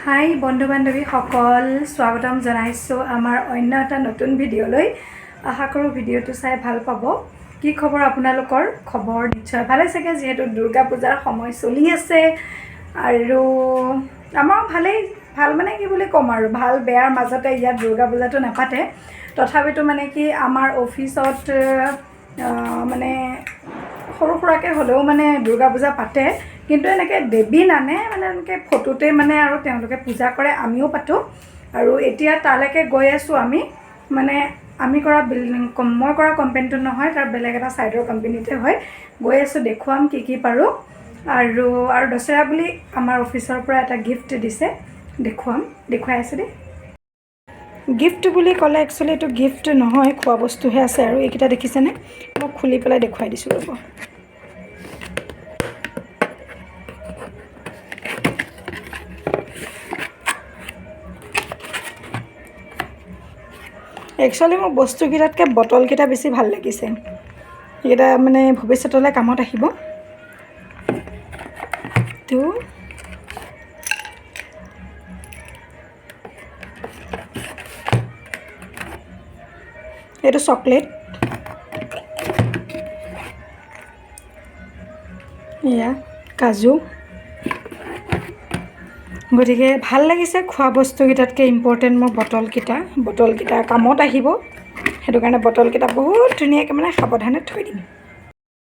হাই বন্ধু বান্ধৱীসকল, স্বাগতম জনাইছোঁ আমাৰ অন্য এটা নতুন ভিডিঅ'লৈ। আশা কৰোঁ ভিডিঅ'টো চাই ভাল পাব। কি খবৰ আপোনালোকৰ? খবৰ নিশ্চয় ভালে চাগে, যিহেতু দুৰ্গা পূজাৰ সময় চলি আছে। আৰু আমাৰো ভালেই। ভাল মানে কি বুলি ক'ম আৰু, ভাল বেয়াৰ মাজতে। ইয়াত দুৰ্গা পূজাটো নাপাতে, তথাপিতো মানে কি আমাৰ অফিচত মানে সৰু সুৰাকৈ হ'লেও মানে দুৰ্গা পূজা পাতে। কিন্তু এনেকৈ দেৱী নানে, মানে এনেকৈ ফটোতে মানে আৰু তেওঁলোকে পূজা কৰে, আমিও পাতোঁ। আৰু এতিয়া তালৈকে গৈ আছোঁ আমি। মানে আমি কৰা বিল্ডিং, মই কৰা কোম্পেনীটো নহয়, তাৰ বেলেগ এটা ছাইডৰ কোম্পেনীতে হয়। গৈ আছোঁ, দেখুৱাম কি কি পাৰোঁ। আৰু আৰু দছেৰা বুলি আমাৰ অফিচৰ পৰা এটা গিফ্ট দিছে, দেখুৱাম, দেখুৱাই আছোঁ দেই। গিফ্ট বুলি ক'লে একচুৱেলি এইটো গিফ্ট নহয়, খোৱা বস্তুহে আছে। আৰু এইকেইটা দেখিছেনে? মই খুলি পেলাই দেখুৱাই দিছোঁ, ৰ'ব। একচুৱেলি মোক বস্তুকেইটাতকৈ বটলকেইটা বেছি ভাল লাগিছে। এইকেইটা মানে ভৱিষ্যতলৈ কামত আহিব। তো এইটো চকলেট, এয়া কাজু। গতিকে ভাল লাগিছে। খোৱা বস্তুকেইটাতকৈ ইম্পৰ্টেণ্ট মোৰ বটলকেইটা। বটলকেইটা কামত আহিব, সেইটো কাৰণে বটলকেইটা বহুত ধুনীয়াকৈ মানে সাৱধানে থৈ দিম।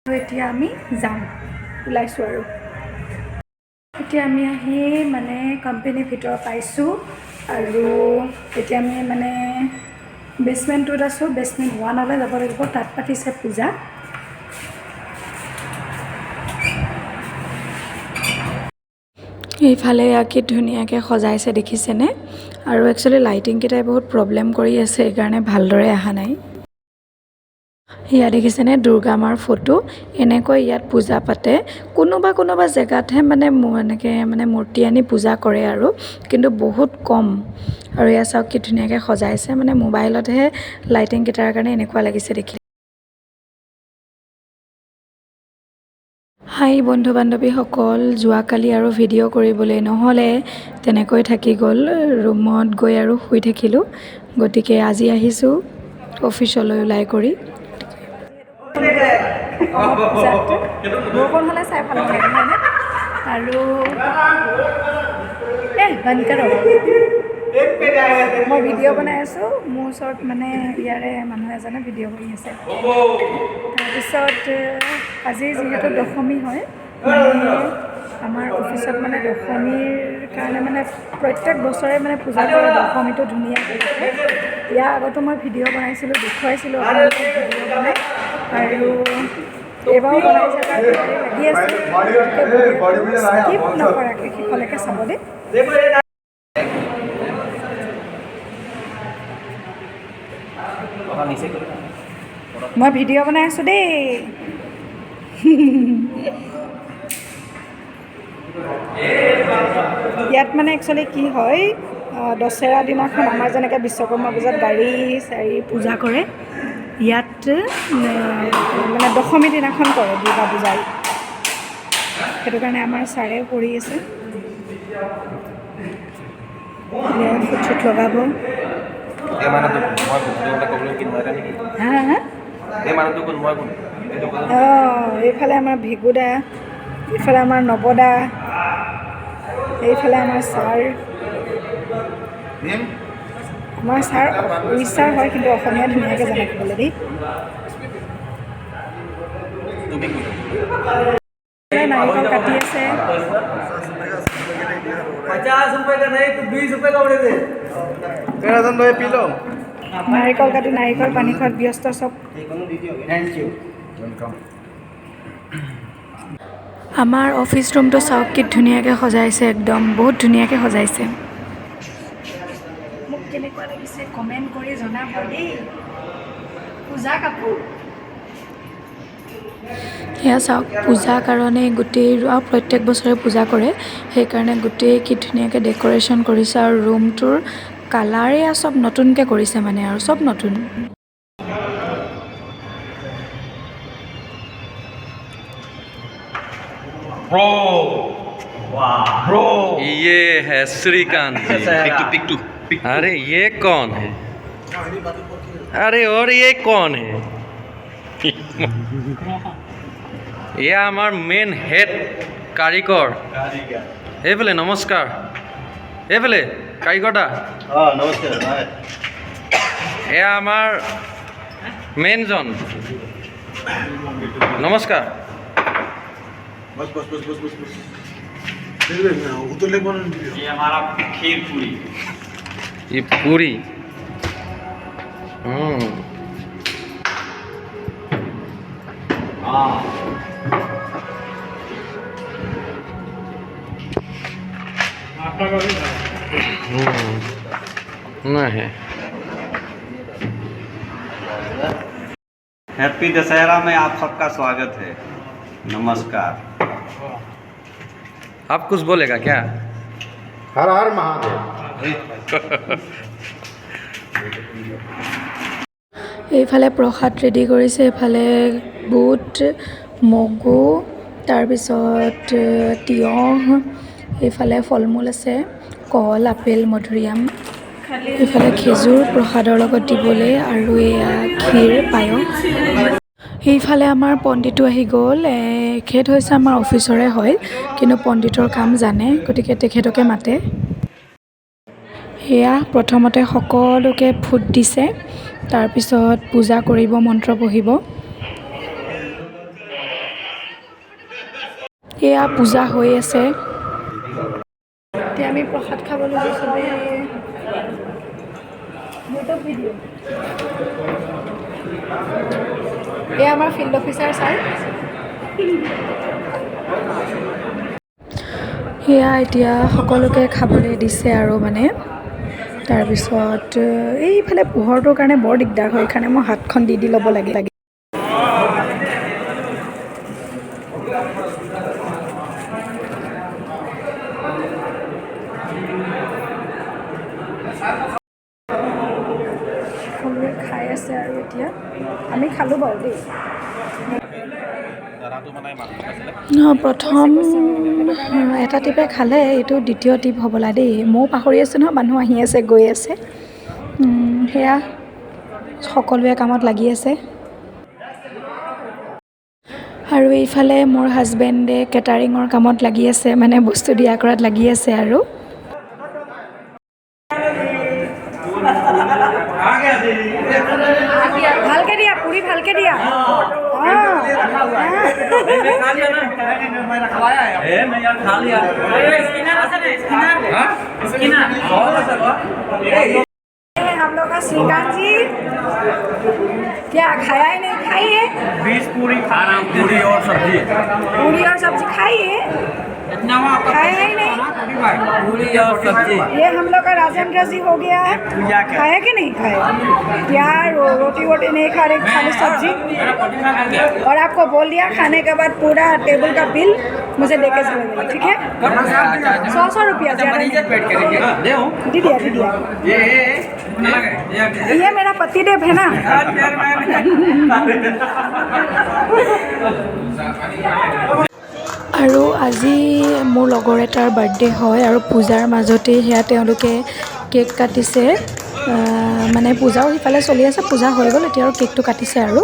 আৰু এতিয়া আমি যাম, ওলাইছোঁ। আৰু এতিয়া আমি আহি মানে কোম্পেনীৰ ভিতৰত পাইছোঁ। আৰু এতিয়া আমি মানে বেচমেণ্টটোত আছোঁ। বেচমেণ্ট ওৱানলৈ যাব লাগিব, তাত পাতিছে পূজা। এইফালে কি ধুনীয়াকৈ সজাইছে দেখিছেনে? আৰু একচুৱেলি লাইটিংকেইটাই বহুত প্ৰব্লেম কৰি আছে, সেইকাৰণে ভালদৰে অহা নাই। ইয়াত দেখিছেনে দুৰ্গা মাৰ ফটো? এনেকৈ ইয়াত পূজা পাতে। কোনোবা কোনোবা জেগাতহে মানে এনেকৈ মানে মূৰ্তি আনি পূজা কৰে আৰু, কিন্তু বহুত কম। আৰু এয়া চাওক কি ধুনীয়াকৈ সজাইছে। মানে মোবাইলতহে লাইটিংকেইটাৰ কাৰণে এনেকুৱা লাগিছে দেখি। হাই বন্ধু বান্ধৱীসকল, যোৱাকালি আৰু ভিডিঅ' কৰিবলৈ নহ'লে, তেনেকৈ থাকি গ'ল। ৰুমত গৈ আৰু শুই থাকিলোঁ। গতিকে আজি আহিছোঁ অফিচলৈ ওলাই কৰি। পূজাত বৰষুণ হ'লে চাই ভাল নালাগে, নহয়নে? আৰু এ বন্ধ কৰো, মই ভিডিঅ' বনাই আছোঁ। মোৰ ওচৰত মানে ইয়াৰে মানুহ এজনে ভিডিঅ' কৰি আছে। তাৰপিছত আজি যিহেতু দশমী হয়, মানে আমাৰ অফিচত মানে দশমীৰ কাৰণে মানে প্ৰত্যেক বছৰে মানে পূজা কৰে। দশমীটো ধুনীয়াকৈ পাতে। ইয়াৰ আগতো মই ভিডিঅ' বনাইছিলোঁ, দেখুৱাইছিলোঁ আপোনালোকক ভিডিঅ' বনাই। আৰু এইবাৰো বনাইছে, তাৰ তৈয়াৰী লাগি আছে। গতিকে স্কিপ নকৰাকৈ শেষলৈকে চাব দেই। মই ভিডিঅ' বনাই আছোঁ দেই। ইয়াত মানে একচুৱেলি কি হয়, দছেৰা দিনাখন আমাৰ যেনেকৈ বিশ্বকৰ্মা পূজাত গাড়ী চাড়ী পূজা কৰে, ইয়াত মানে দশমী দিনাখন কৰে দুৰ্গা পূজাৰ। সেইটো কাৰণে আমাৰ ছাৰে কৰি আছে, ফুট চুট লগাব। এই মানুহটো কোন? মই কোন? এইটো ক'বলৈ কি নোৱাৰে নেকি? হা হা। এই মানুহটো কোন? মই কোন? এইটো কোন? অঁ, এইফালে আমাৰ ভিগুদা, এইফালে আমাৰ নৱদা, এইফালে আমাৰ ছাৰ। আমাৰ ছাৰ উৰিষ্যাৰ হয়, কিন্তু অসমীয়া ধুনীয়াকৈ জানে ক'বলৈ দেই। তুমি কোন? নাৰিকল কাটি আছে। 50 रुपए का नहीं तो 20 रुपए का उड़े थे। भाई पी लो। নাৰিকল কাটি নাৰিকল পানী খোৱাত ব্যস্ত চব। Thank you, welcome. আমাৰ অফিচ ৰুমটো চাওক কি ধুনীয়াকৈ সজাইছে, একদম বহুত ধুনীয়াকৈ সজাইছে। মোক কেনেকুৱা লাগিছে কমেণ্ট কৰি জনাব দেই। পূজা কাপোৰ। সেয়া চাওক, পূজাৰ কাৰণে গোটেই, আৰু প্ৰত্যেক বছৰে পূজা কৰে, সেইকাৰণে গোটেই কি ধুনীয়াকৈ ডেক'ৰেশ্যন কৰিছে। আৰু ৰুমটোৰ কালাৰ এয়া চব নতুনকৈ কৰিছে, মানে আৰু চব নতুন। ये है श्रीकांत जी। পিকটো পিকটো। अरे, ये कौन है? अरे, और ये कौन है? ये আমাৰ মেইন হেড কাৰিকৰ। এইফালে, নমস্কাৰ। এইফালে কাৰিকৰ দা। অঁ, নমস্কাৰ ভাই। এয়া আমাৰ মেইনজন। নমস্কাৰ। বস বস বস বস বস বস। ये हमारा खीर पूरी। ये पूरी। हाँ। नहीं। हैप्पी दशहरा में आप सबका स्वागत है। नमस्कार। आप कुछ बोलेगा क्या? हर हर महादेव। এইফালে প্ৰসাদ ৰেডি কৰিছে। এইফালে বুট, মগু, তাৰপিছত তিয়ঁহ, এইফালে ফল মূল আছে, কল, আপেল, মধুৰিআম, এইফালে খেজুৰ প্ৰসাদৰ লগত দিবলৈ আৰু এয়া ক্ষীৰ পায়স। সেইফালে আমাৰ পণ্ডিতো আহি গ'ল। এখেত হৈছে আমাৰ অফিচৰে হয়, কিন্তু পণ্ডিতৰ কাম জানে, গতিকে তেখেতকে মাতে। সেয়া প্ৰথমতে সকলোকে ফুট দিছে, তাৰপিছত পূজা কৰিব, মন্ত্ৰ পঢ়িব। এয়া পূজা হৈ আছে। এতিয়া আমি প্ৰসাদ খাব লৈছোঁ চবেই। YouTube video'. এয়া আমাৰ ফিল্ড অফিচাৰ ছাৰ। সেয়া এতিয়া সকলোকে খাবলৈ দিছে আৰু মানে তাৰপিছত এইফালে পোহৰটোৰ কাৰণে বৰ দিগদাৰ হয়, সেইকাৰণে মই হাতখন দি দি ল'ব লাগে। সকলোৱে খাই আছে আৰু এতিয়া আমি খালোঁ বাৰু দেই। দাদাটো মানে মাতটো আছিলে। প্ৰথম এটা টিপে খালে, এইটো দ্বিতীয় টিপ হ'বলা দেই। ময়ো পাহৰি আছোঁ নহয়, মানুহ আহি আছে, গৈ আছে। সেয়া সকলোৱে কামত লাগি আছে আৰু এইফালে মোৰ হাজবেণ্ডে কেটাৰিঙৰ কামত লাগি আছে, মানে বস্তু দিয়া কৰাত লাগি আছে। আৰু ভালকে দিয়া, পুৰি ভালকে দিয়া। खा लिया ना? ए, मैं यार खा लिया। स्किनर আছে ना? स्किनर, स्किनर बहुत अच्छा। हम लोग का श्रीकांत जी क्या खाया ही नहीं? खाइए। 20 पूरी खा रहा हूँ, पूरी और सब्जी। पूरी और सब्जी खाइए। इतना हुआ आपका? खाया ही नहीं। पूरी और सब्जी। ये हम लोग का राजेंद्र जी हो गया है। खाया कि नहीं खाया यार? रोटी वोटी नहीं खा रहे, खाली सब्जी। और आपको बोल दिया, खाने के बाद पूरा टेबल का बिल मुझे लेके चले जाइए, ठीक है? 100 100 रुपया, ज़्यादा नहीं। दे दिया, दे दिया। ये मेरा पतिदेव है ना। আৰু আজি মোৰ লগৰ এটাৰ বাৰ্থডে হয় আৰু পূজাৰ মাজতেই সেয়া তেওঁলোকে কেক কাটিছে। মানে পূজাও সিফালে চলি আছে, পূজা হৈ গ'ল, এতিয়া আৰু কেকটো কাটিছে। আৰু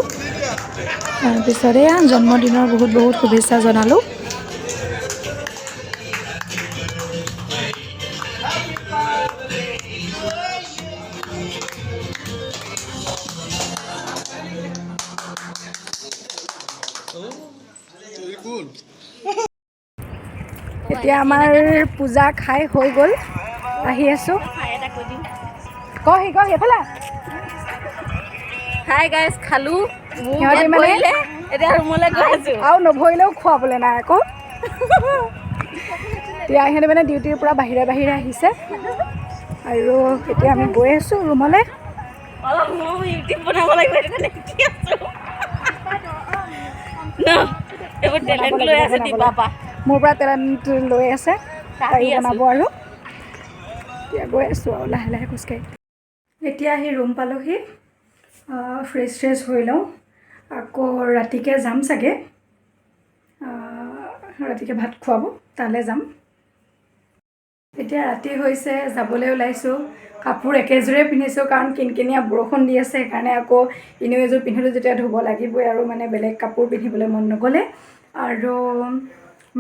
তাৰপিছত এয়া জন্মদিনৰ বহুত বহুত শুভেচ্ছা জনালোঁ। এতিয়া আমাৰ পূজা খাই হৈ গ'ল, আহি আছোঁ। কহি কহি এইফালে। হাই গাইজ, খালো মোৰ। সিহঁতি পেট মানে ভৰিলে, এতিয়া ৰুমলৈ গৈ আছো। আৰু নভৰিলেও খুৱাবলৈ নাই আকৌ। এতিয়া সিহঁতে মানে ডিউটিৰ পৰা বাহিৰে বাহিৰে আহিছে আৰু এতিয়া আমি গৈ আছোঁ ৰুমলৈ। অলপ ময়ো ইউটিউব বনাব লাগিব, সেইটো কাৰণে শিকি আছো ন। এইবোৰ টেলেণ্ট লৈ আছে দীপা পৰা। মোৰ পৰা টেলেণ্ট লৈ আছে তাই। আহি আছো। বনাব। আৰু এতিয়া গৈ আছোঁ আৰু লাহে লাহে খোজকাঢ়ি। এতিয়া আহি ৰুম পালোহি। ফ্ৰেছ ট্ৰেছ হৈ লওঁ, আকৌ ৰাতিকৈ যাম চাগে। ৰাতিকে ভাত খুৱাব, তালৈ যাম। এতিয়া ৰাতি হৈছে, যাবলৈ ওলাইছোঁ। কাপোৰ একেযোৰে পিন্ধিছোঁ, কাৰণ কিনকিনীয়া বৰষুণ দি আছে, সেইকাৰণে আকৌ এনেও এযোৰ পিন্ধিলোঁ যেতিয়া ধুব লাগিবই আৰু, মানে বেলেগ কাপোৰ পিন্ধিবলৈ মন নগ'লে। আৰু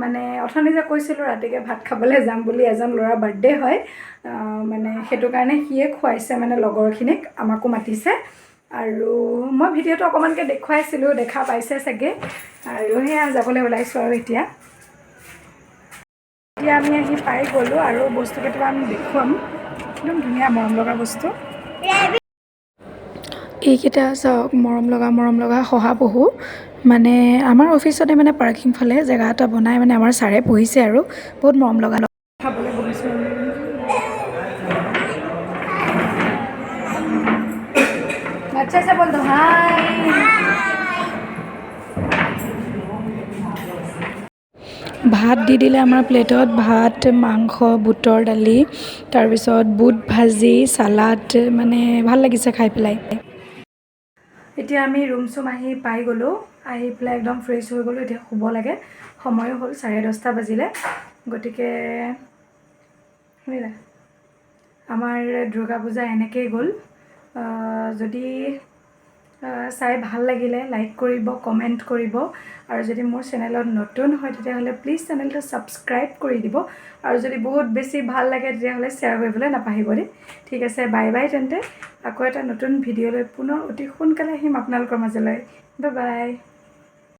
মানে অথনি যে কৈছিলোঁ ৰাতিকে ভাত খাবলৈ যাম বুলি, এজন ল'ৰাৰ বাৰ্থডে হয়, মানে সেইটো কাৰণে সিয়ে খুৱাইছে মানে লগৰখিনিক, আমাকো মাতিছে। আৰু মই ভিডিঅ'টো অকণমানকৈ দেখুৱাইছিলোঁ, দেখা পাইছে চাগে। আৰু সেয়া যাবলৈ ওলাইছোঁ। আৰু এতিয়া এতিয়া আমি আহি পাই গ'লোঁ আৰু বস্তু কেইটামান আমি দেখুৱাম। একদম ধুনীয়া মৰম লগা বস্তু এইকেইটা। চাওক, মৰম লগা মৰম লগা শহাপহু। মানে আমাৰ অফিচতে মানে পাৰ্কিং ফালে জেগা এটা বনাই মানে আমাৰ ছাৰে পুহিছে আৰু বহুত মৰম লগা। খাবলৈ বহিছোঁ। अच्छा से बोल दो, हाय। ভাত দি দিলে আমাৰ প্লেটত, ভাত, মাংস, বুটৰ দালি, তাৰপিছত বুট ভাজি, চালাড। মানে ভাল লাগিছে খাই পেলাই। এতিয়া আমি ৰুম চুম আহি পাই গ'লোঁ। আহি পেলাই একদম ফ্ৰেছ হৈ গ'লোঁ। এতিয়া শুব লাগে, সময়ো হ'ল, 10:30 বাজিলে। গতিকে শুনিলা, আমাৰ দুৰ্গা পূজা এনেকেই গ'ল। যদি চাই ভাল লাগিলে লাইক কৰিব, কমেণ্ট কৰিব আৰু যদি মোৰ চেনেলত নতুন হয়, তেতিয়াহ'লে প্লিজ চেনেলটো ছাবস্ক্ৰাইব কৰি দিব। আৰু যদি বহুত বেছি ভাল লাগে, তেতিয়াহ'লে শ্বেয়াৰ কৰিবলৈ নাপাহৰিব দেই। ঠিক আছে, বাই বাই তেন্তে। আকৌ এটা নতুন ভিডিঅ'লৈ পুনৰ অতি সোনকালে আহিম আপোনালোকৰ মাজলৈ। Bye bye.